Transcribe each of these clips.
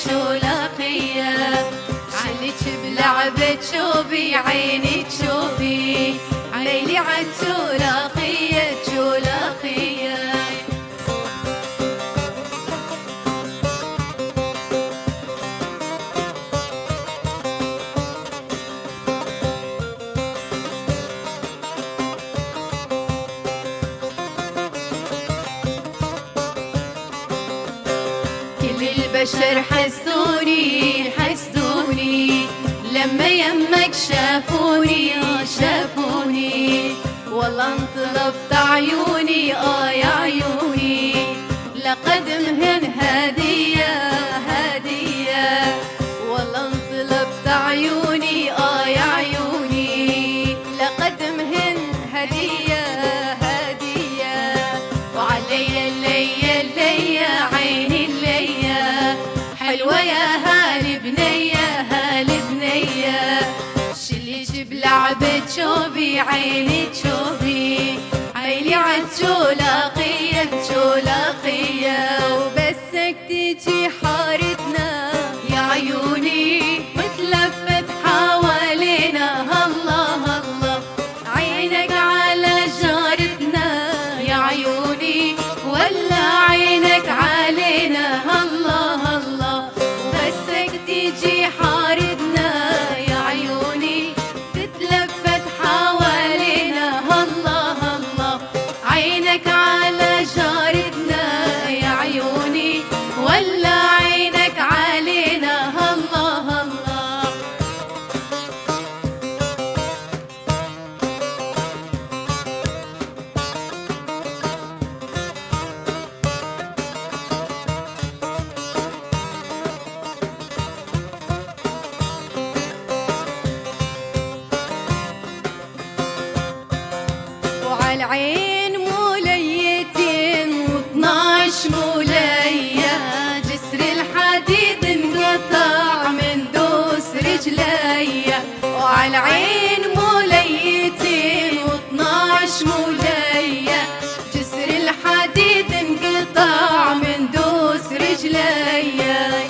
عالشولاقية. شلك بلعبة شوبي عيني تشوفي، ميلي عالشولاقية شولاقية. كل البشر حسوني حسوني لما يمك شافوني شافوني، والله انطلبت عيوني يا عيوني، لقدمهن هدية هدية، والله انطلبت عيوني يا عيوني، لقدمهن هدية هدية. وعلي اللي اللي عيني اللي حلوة يا هالبنية هالبنية، شليش بلعبة شوبي عيني تشوفي، عيني عالشولاقية شولاقية. وبسك تيجي حارتنا يا عيوني وتلفت حوالينا، الله الله عينك على جارتنا يا عيوني، ولا عينك علينا، الله الله. وبسك تيجي حارتنا يا عيوني تتلفت حوالينا، الله الله عينك على جارتنا يا عيوني، ولا عينك علينا، الله الله. وعالعين موليتين و12 مولية، جسر الحديد انقطع من دوس رجليا. وعالعين موليتين و12 مولية، جسر الحديد انقطع من دوس رجليا.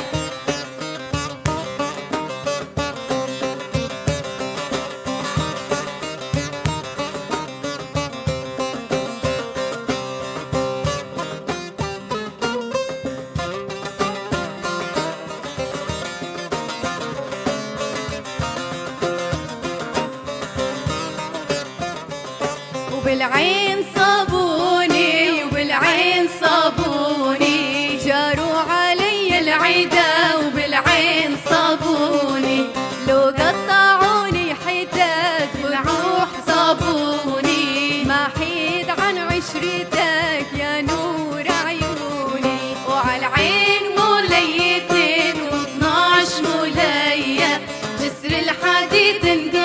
وبالعين صابوني وبالعين صابوني، جاروا علي العدا وبالعين صابوني، لو قطعوني حتت بالروح صابوني، ما حيد عن عشرتك يا نور عيوني. وعالعين موليتين و12 مولية، جسر الحديد.